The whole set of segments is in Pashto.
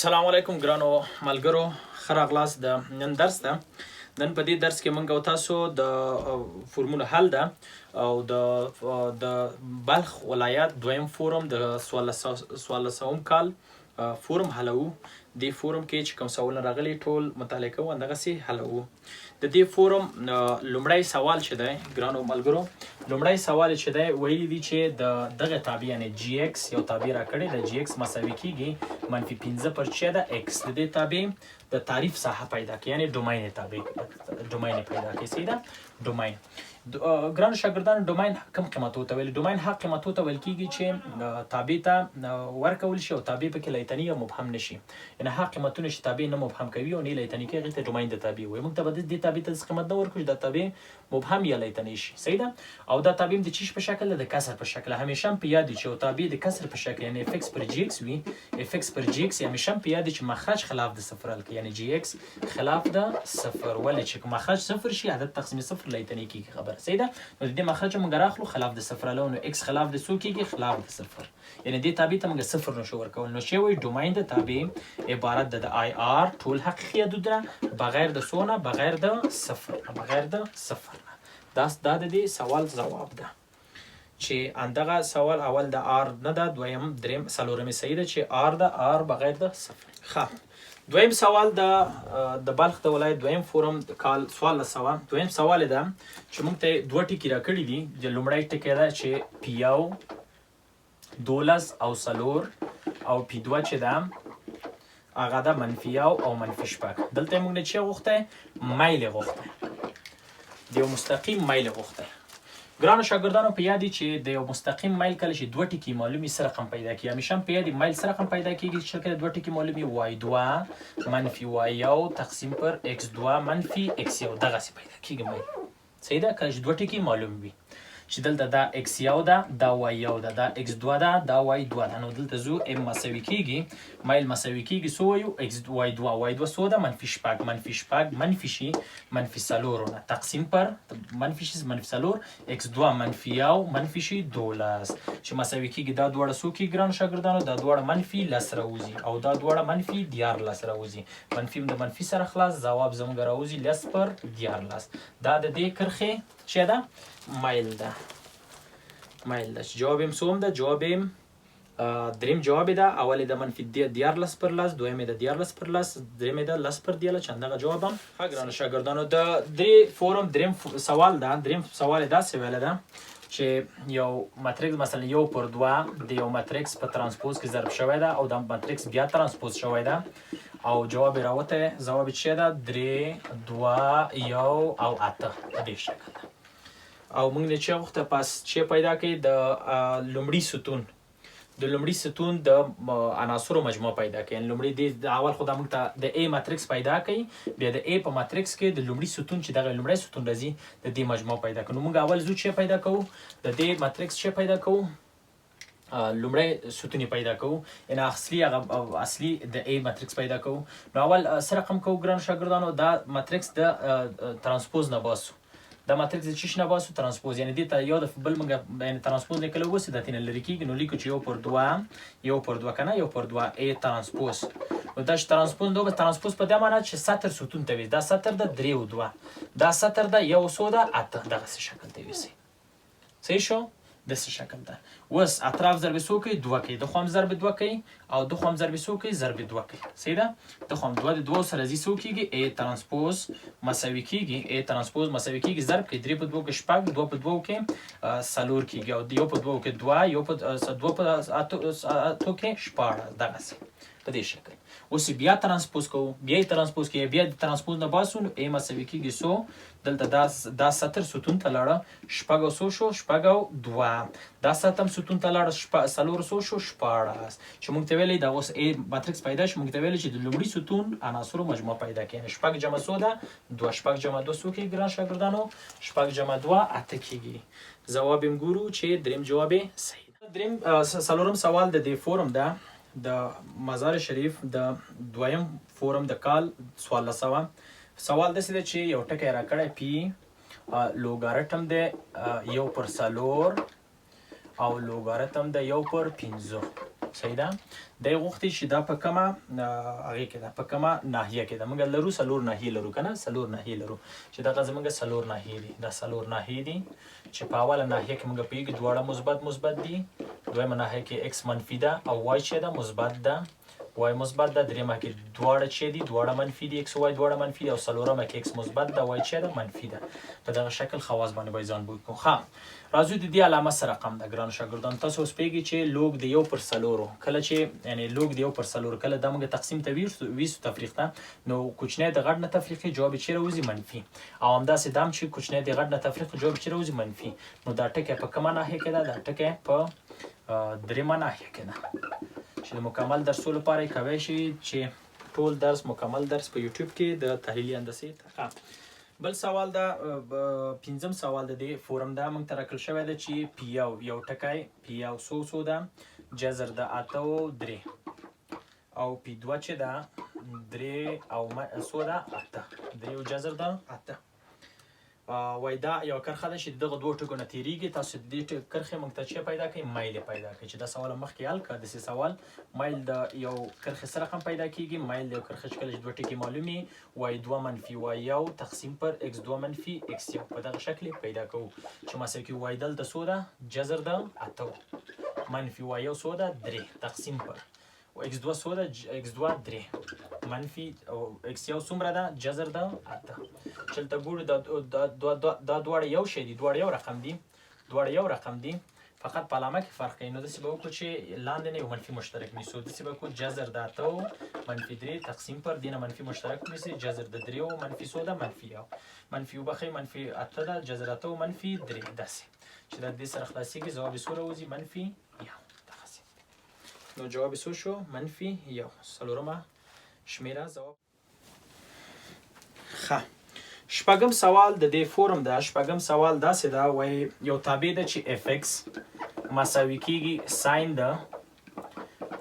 سلام علیکم ګرانو ملګرو، ښه راغلاست د نن درس ته. نن په دې درس کې موږ او تاسو د فورمونو حل ده او د بلخ ولایت دویم فورم د 14 کال فورم حلوو. دې فورم کې چې کوم سوالونه راغلي، ټول مطالعه کوو، همدغسې حلوو. د دې فورم لومړی سوال چې دی، ګرانو ملګرو، لومړی سوال چې دی، ویلي دي چې د دغه تابع، یعنی جی ایکس، یو تابع راکړی د جی ایکس مساوي کیږي منفي 5 پر چې ده ایکس، د دې تابع د تعریف ساحه پیدا کړي، یعنی domain تابع، domain پیدا کړي. صحیح ده. domain، ګرانو شاګردانو، domain کوم قیمتو ته ویل؟ domain هغه قیمتو ته ویل کیږي چې تابع ته ورکول شي او تابع پکې لیتنی او مبهم نشي. یعنی هغه قیمتونه چې تابع نه مبهم کوي او نه لیتنی کوي، هغې ته domain د تابع وایي. موږ ته به دې تابع ته داسې قیمت نه ورکړو چې دا تابع مبهم یا لیتنی شي. صحیح ده. او دا تابع هم د چیش په شکل ده؟ د کسر په شکل. همیشه هم په یاد چې یو تابع د کسر په شکل، یعنی اف ایکس پر جی ایکس وي، اف ایکس پر جی ایکس، همیشه هم په یاد چې مخرج خلاف د صفر حل کوي، یعنی جی ایکس خلاف د صفر. ولې چې مخرج صفر شي، عدد تقسیم صفر لیتنی کیږي. خبره صحیح ده. نو د دې مخرج موږ راخلو، خلاف د صفر حلو، نو ایکس خلاف د څو کیږي؟ خلاف د صفر. یعنی دې تابع ته موږ صفر نشو ورکول. نو چې وایي domain د تابع عبارت ده د I R ټول حقیقي عددونه بغیر د څو نه؟ بغیر د صفر نه، بغیر د صفر نه. دا د دې سوال ځواب ده چې اندغه سوال اول د R نه ده، دویم، دریم، څلورم صحیح ده چې R ده، R بغیر د صفر. ښه، دویم سوال د بلخ د ولایت دویم فورم کال 1400. دویم سوال ده چې موږ ته دوه ټکي راکړي دي. د لومړی ټکی ده چې پی یو 12 او څلور او پی دوه چې ده هغه ده منفي یو او منفي شپږ. دلته موږ نه چې غوښتی؟ میل غوښتی، د یو مستقیم میل غوښتی. ګرانو شاګردانو، په یاد چې د یو مستقیم میل کله چې دوه ټکي معلومي، څه رقم پیدا کیږي؟ همیشه هم په یاد، میل څه رقم پیدا کیږي چې کله دوه ټکي معلومي؟ وای دوه منفي وای یو تقسیم پر ایکس دوه منفي ایکس یو، دغسې پیدا کیږي میل. صحیح ده. کله چې دوه ټکي معلوم وي چې دلته دا ایکس یو ده، دا وای یو ده، دا ایکس دوه ده، دا وای دوه ده، نو دلته زو ام مساوي کیږي، میل مساوي کیږي څو وایو؟ ایکس وای دوه، وای دوه څو ده؟ منفي شپږ، منفي شپږ منفي شي منفي څلورونه تقسیم پر منفي شي منفي څلور، ایکس دوه منفي یو منفي شي 12 چې مساوي کیږي. دا دواړه څو کیږي، ګرانو شاګردانو؟ دا دواړه منفي 10 راوځي او دا دواړه منفي 13 راوځي. منفي هم د منفي سره خلاص، ځواب زموږ راوځي 10 پر 13. دا د دې کرښې چې ده میل ده، میل ده چې جواب یې څوم ده؟ جواب یې دریم جواب ده. اول یې د منفي 13 پر 10، دویم یې د 13 پر 10، دریم یې د 10 پر 13، چې همدغه جواب هم. ښه ګرانو شاګردانو، د درې فورم دریم سوال ده. دریم سوال یې داسې ویلی ده چې یو ماتریکس، مثلا یو پر دوه، د یو ماتریکس په ترانسپوز کې ضرب شوی ده او دا ماتریکس بیا ترانسپوز شوی ده او جواب یې راوتی. ځواب یې څه ده؟ درې، دوه، یو او اته، په دې شکل ده. او موږ نه چې غوښته پس چې پیدا کړي د لومړي ستون، د لومړي ستون د عناصرو مجموعه پیدا کړي. یعنی لومړي دې د اول خو دا موږ ته د A ماتریکس پیدا کړي، بیا د A په ماتریکس کې د لومړي ستون، چې دغه لومړی ستون راځي، د دې مجموعه پیدا کړي. نو موږ اول ځو چې پیدا کوو د دې ماتریکس، چې پیدا کوو لومړی ستون یې پیدا کوو، یعنی اصلي، هغه اصلي د A ماتریکس پیدا کوو. نو اول څه رقم کوو، ګرانو شاګردانو؟ دا ماتریکس د ترانسپوز نه باسو. دا ماتریکس د چیش نه باسو؟ ترانسپوز. یعنی دې ته یو د بل موږ یعنی ترانسپوز لیکل وسه د تینه لري کیږي. نو لیکو چې یو پر دوه، یو پر دوه کنه، یو پر دوه A ترانسپوز. نو دا چې ترانسپوز، نو بس ترانسپوز په دې معنی چې سطر ستون ته وي. دا سطر ده درې او دوه، دا سطر ده یو څو ده اته، دغسې شکل ته ویسي. صحیح شو؟ داسې شکل ده. اوس اطراف ضرب څو کوي؟ دوه کوي. د خو هم ضرب دوه کوي او د خو هم ضرب څو کوي؟ ضرب دوه کوي. صحیح ده. د خو هم دوه د دوو سره ځي، څو کېږي؟ A ترانسپوز مساوي کېږي، A ترانسپوز مساوي کېږي، ضرب کوي، درې په دوو کې شپږ، دوه په دوو کې څلور کېږي او یو په دوو کې دوه، یو په دوه په اتو کې 16، دغسې په دې شکل. اوس یې بیا ترانسپوز کوو، بیا یې ترانسپوز کوي، بیا د ترانسپوز نه باسو. نو A مساوي کېږي څو؟ دلته دا سطر ستون ته لاړه، شپږ او څو شو؟ شپږ او دوه. دا سطر هم ستون ته لاړه، څلور څو شو؟ 16. چې موږ ته ویلې دا اوس A ماتریکس پیدا شو، موږ ته ویلې چې د لومړي ستون عناصرو مجموعه پیدا کړي. یعنی شپږ جمع څو ده؟ دوه. شپږ جمع دوه څو کېږي، ګران شاګردانو؟ شپږ جمع دوه اته کېږي. ځواب یې ګورو چې دریم جواب یې صحیح ده. دریم څلورم سوال د دې فورم ده، د مزار شریف د دویم فورم د کال 1400. سوال داسې دی چې یو ټکی راکړی پی لوګاریتم دی یو پر څلور او لوګاریتم دی یو پر پنځه. صحیح ده. دی غوښتي چې دا په کومه هغې کې ده، په کومه ناحیه کې ده. موږ لرو څلور ناحیې لرو که نه، څلور ناحیې لرو چې دغه زموږ څلور ناحیې دي. دا څلور ناحیې دي چې په اوله ناحیه کې موږ پوهېږو دواړه مثبت مثبت دي، دویمه ناحیه کې ایکس منفي ده او وای چې ده مثبت ده، وای مثبت ده، درېیمه کې دواړه چې دي دواړه منفي دي، ایکس وای دواړه منفي دي، او څلورمه کې ایکس مثبت ده وای چې ده منفي ده. په دغه شکل خواص باندې باید ځان پوه کړو. ښه راځو د دې علامه څه رقم ده ګرانو شاګردانو. تاسو اوس پوهېږئ چې لوګ د یو پر څلورو کله چې یعنې لوګ د یو پر څلورو کله دا موږ تقسیم ته ویسو تفریق ته، نو کوچنی د غټ نه تفریقي جواب یې چېرې وځي منفي، او همداسې دام چې کوچنی د غټ نه تفریق جواب یې چېرې وځي منفي. نو دا ټکی په کومه ناحیه کې ده؟ دا ټکی په درېیمه ناحیه کې ده چې د مکمل درسو لپاره یې کوی شي چې ټول درس مکمل درس په یوټیوب کې د تحلیلي هندسې ته. بل سوال ده، پنځم سوال د دې فورم ده موږ ته راکړل شوی ده چې پی یو یو ټکی پی یو څو څو ده جذر د اته او درې، او پی دوه چې ده درې او څو ده اته، درې او جذر ده اته. وای دا یو کرښه ده چې دغه دوو ټکو نه تیریږي. تاسو د دې کرښې موږ ته چې پیدا کړئ میل یې پیدا کړئ چې دا سوال مخکې حل کړه. داسې سوال میل د یو کرښې څه رقم پیدا کیږي؟ میل د یو کرښې چې کله چې دوه ټکي معلومي وای دوه منفي وای یو تقسیم پر ایکس دوه منفي ایکس یو، په دغه شکل یې پیدا کوو چې مساوي کیږي وای دلته څو ده جذر د اته منفي وای یو څو ده درې تقسیم پر ایکس دوه څو ده ایکس دوه درې منفي او ایکس یو څومره ده جذر ده اته. چې دلته ګورو دا دواړه یو شی دي، دواړه یو رقم دي، دواړه یو رقم دي، فقط په علامه کې فرق کوي. نو داسې به وکړو چې لاندې نه یو منفي مشترک نیسو، داسې به وکړو جذر د اته منفي درې تقسیم پر دې نه منفي مشترک نیسي جذر د درې منفي څو ده منفي یو، منفي وبخښئ منفي اته ده جذر اته منفي درې، داسې چې دا دې سره خلاصېږي ځواب یې څو راوځي منفي یو. دغسې نو جواب یې څو شو منفي یو، څلورمه شمېره ځواب. ښه شپږم سوال د دې فورم ده. شپږم سوال داسې ده، وایي یو تابع ده چې اف ایکس مساوي کیږي ساین ده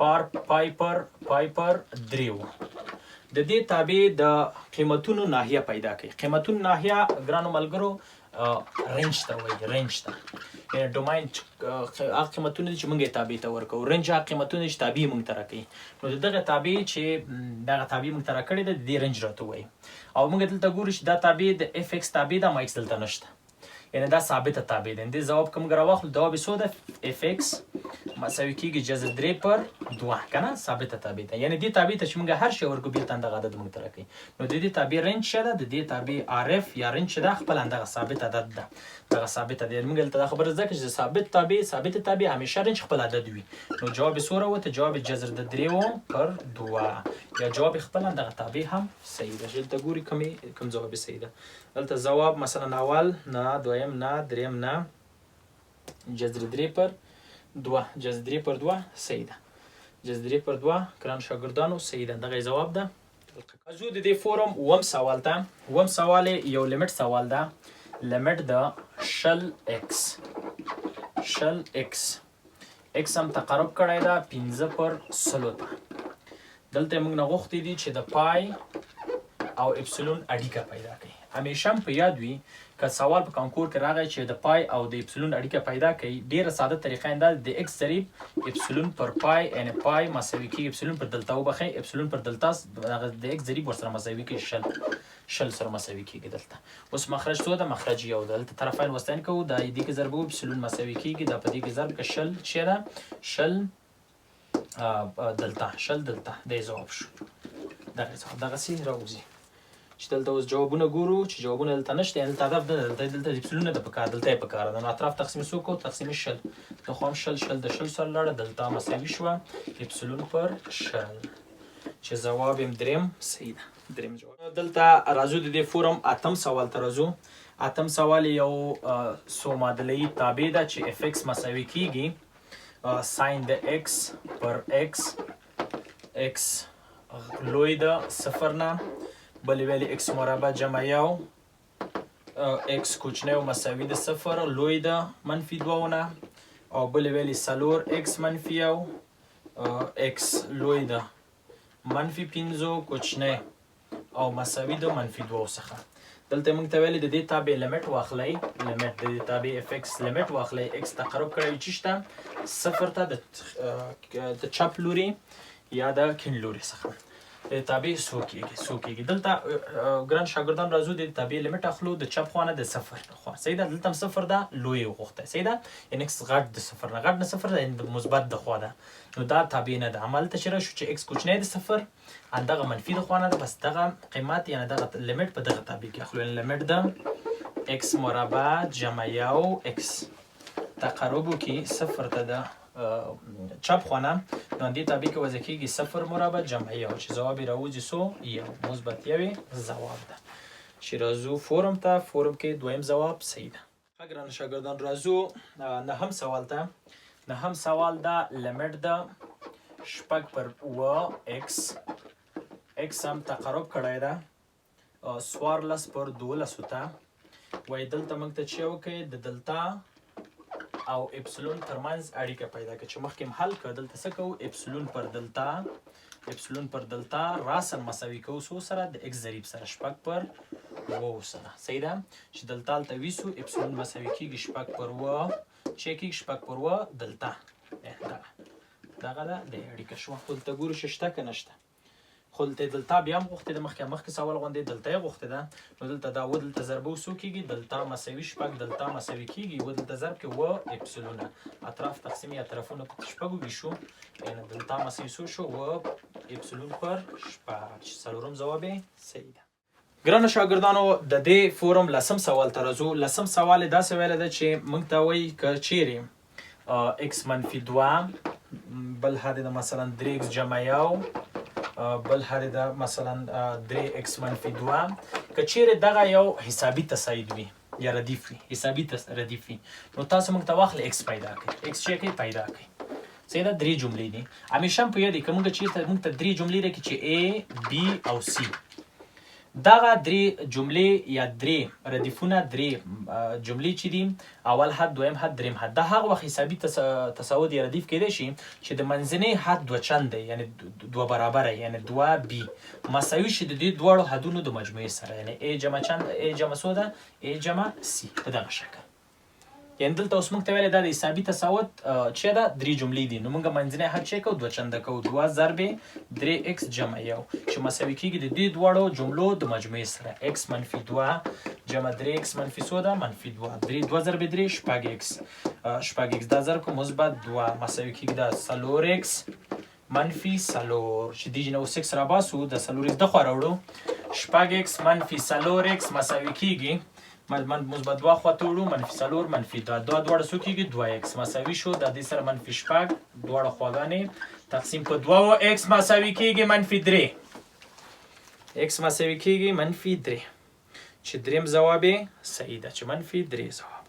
پار پای پر پای پر درې و. د دې تابع د قیمتونو ناحیه پیدا کوي. قیمتونو ناحیه ګرانو ملګرو رنج ته وایي، رنج ته یعنی ډوماین هغه قیمتونه دي چې موږ یې تابع ته ورکوو، رنج هغه قیمتونه دي چې تابع موږ ته راکوي. نو د دغه تابع چې دغه تابع موږ ته راکړې ده د دې رنج راته وایي. او موږ دلته ګورو چې دا تابع د اف ایکس تابع ده، اما ایکس دلته نشته، یعنی دا ثابته تابع ده. دې ځواب که موږ راواخلو ځواب یې څو ده اف ایکس مساوي کېږي جذر درې پر دوه که نه، ثابته تابع ده. یعنی دې تابع ته چې موږ هر شی ورکړو بېرته همدغه عدد موږ ته راکوي. نو د دې تابع رنج څه ده؟ د دې تابع آر اف یا رنج چې ده خپل همدغه ثابت عدد ده، دغه ثابت عدد. یعنی موږ دلته دا خبره زده کړه چې ثابت تابع ثابت تابع همیشه رنج خپل عدد وي. نو جواب یې څو راووته؟ جواب یې جذر د درېو پر دوه، یا جواب یې خپل همدغه تابع هم صحیح ده. چې دلته ګوري کوم ځواب یې صحیح ده. دلته ځواب مثلا اول نه، دویم نه، دریم نه، جذر درې پر دوه، جذر درې پر دوه صحیح ده، جذر درې پر دوه ګران شاګردانو صحیح ده، دغه یې ځواب ده. راځو د دې فورم اووم سوال ته. اووم سوال یو لیمټ سوال ده، لیمټ د شل ایکس، شل ایکس، ایکس هم تقرب کړی ده پنځه پر سلو ته. دلته موږ نه غوښتي دي چې د پای او اپسیلون اړیکه پیدا کړئ. همیشه هم په یاد وي که سوال په کانکور کې راغی چې د پای او د اپسیلون اړیکه پیدا کړئ، ډیره ساده طریقه یې دا ده، د ایکس ضریب اپسیلون پر پای یعنی پای مساوي کېږي اپسیلون پر دلتا وبخښئ، اپسیلون پر دلتا هغه د ایکس ضریب ورسره مساوي کېږي شل، شل سره مساوي کېږي. دلته اوس مخرج څو ده؟ مخرج یو ده. دلته طرفین وسطین کوو، دا دې کې ضربو اپسیلون مساوي کېږي، دا په دې کې ضرب که شل چې ده شل دلته شل دلته دی ځواب شو. دغه ځواب دغسې راوځي. چې دلته اوس جوابونه ګورو چې جوابونه دلته نشته، یعنې دلته هدف نه ده، دلته اپسیلون نه ده پکار، دلته یې پکار ده. نو اطراف تقسیم څو کوو؟ تقسیم شل، د خو هم شل شل د شل سره لاړه، دلته مساوي شوه اپسیلون پر شل چې ځواب یې دریم صحیح ده، دریم جواب. دلته راځو د دې فورم اتم سوال ته راځو. اتم سوال یو څو معادلهیي تابع ده چې اف ایکس مساوي کیږي ساین د ایکس پر ایکس، ایکس لوی ده صفر نه، بلې ویلې ایکس مربع جمع یو، ایکس کوچنی او مساوي د صفر لوی ده منفي دوه نه، او بلې ویلې څلور ایکس منفي یو، ایکس لوی ده منفي پنځو کوچنی او مساوي د منفي دوو څخه. دلته موږ ته ویلي د دې تابع limit واخلئ، limit د دې تابع f x limit واخلئ، x تقرب کړی وي چی شته صفر ته د چپ لوري یا د کیڼ لوري څخه د تابع څو کیږي، څو کیږي. دلته ګران شاګردان راځو د تابع limit اخلو د چپ خوا نه د صفر خوا، صحیح ده. دلته هم صفر ده، لوی غوښتی، صحیح ده، یعنی x غټ د صفر نه، غټ نه صفر ده، یعنی د مثبت د خوا ده، نو دا تابع نه ده. همالته چې راشو چې x کوچنی د صفر ان دغه منفي د خوا نه ده، بس دغه قیمت یعنی دغه limit په دغه تابع کې اخلو، یعنی limit د x مربع جمع یو x تقرب وکړي صفر ته د چپ خوا نه، نو دې تابع کې وضع کېږي صفر مربع جمع یو چې ځواب یې راوځي څو؟ یو، مثبت یو یې ځواب ده. چې راځو فورم ته، فورم کې دویم ځواب صحیح ده. ښه ګرانو شاګردان راځو نهم سوال ته. نهم سوال دا limit د شپږ پر اووه x، x هم تقرب کړی ده 14 پر 12 ته. وایي دلته موږ ته چې وکړي د دلتا او اپسلون ترمنځ اړیکه پیدا کړي چې مخکې هم حل کړه. دلته څه کوو؟ اپسلون پر دلتا، اپسلون پر دلتا راساً مساوي کوو څو سره؟ د x ضریب سره، شپږ پر اوو سره، صحیح ده. چې دلتا هلته ویسو اپسلون مساوي کېږي شپږ پر اووه، چې کېږي شپږ پر اووه دلتا، دغه دغه ده د اړیکه شوه. خو دلته ګورو چې شته که نشته. خو دلته دلتا بیا هم غوښتې ده، مخکې مخکې سوال غوندې دلته یې غوښتې ده، نو دلته دا اووه دلته ضربو څو کېږي؟ دلتا مساوي شپږ دلتا مساوي کېږي اووه دلته ضرب کې اووه اپسلونه، اطراف تقسیم یا طرفونه په شپږو ویشو، یعنی دلتا مساوي څو شو؟ اووه اپسلون پر شپږ، چې څلورم ځواب یې صحیح ده. ګرانو شاګردانو د دې فورم لسم سوال ته راځو. لسم سوال یې داسې ویلی ده چې موږ ته وایي که چیرې x منفي دوه بل حد ده مثلا درې x جمع یو بل حد ده مثلا درې x منفي دوه، که چیرې دغه یو حسابي تساعد وي یا ردیف وي، حسابي ردیف وي، نو تاسو موږ ته واخلئ x پیدا کړئ، x چې کوي پیدا کړئ، صحیح ده. درې جملې دي، همیشه هم په یاد که موږ چیرته موږ ته درې جملې راکړي چې A B او C، دغه درې جملې یا درې ردیفونه درې جملې چې دي، اول حد، دویم حد، دریم حد، دا هغه وخت حسابي تساعد یا ردیف کېدای شي چې د منځنۍ حد دوه چند دی، یعنی دوه برابره، یعنی دوه B مساوي شي د دې دواړو حدونو د مجموعې سره، یعنی A جمع چند، A جمع څو ده؟ A جمع C په دغه شکل. یعنی دلته اوس موږ ته ویلې دا د حسابي تساوت چې ده درې جملې دي، نو موږ منځنی حد چې کوو دوه چنده کوو، دوه ضرب درې x جمع یو چې مساوي کېږي د دې دواړو جملو د مجموعې سره، x منفي دوه جمع درې x منفي څو ده؟ منفي دوه، درې دوه ضرب درې شپږ x، شپږ x دا ضرب کوو مثبت دوه مساوي کېږي دا څلور x منفي څلور، چې دې نه اوس x راباسو د څلور x د خوا راوړو، شپږ x منفي څلور x مساوي کېږي من مثبت دوه خوا ته وړو منفي څلور منفي دوه، دوه دواړه څو کېږي؟ دوه x مساوي شو د دې سره منفي شپږ دواړه خواګانې تقسیم په دوه و x مساوي کېږي منفي درې، x مساوي کېږي منفي درې، چې دریم ځواب یې صحیح ده، چې منفي درې ځواب.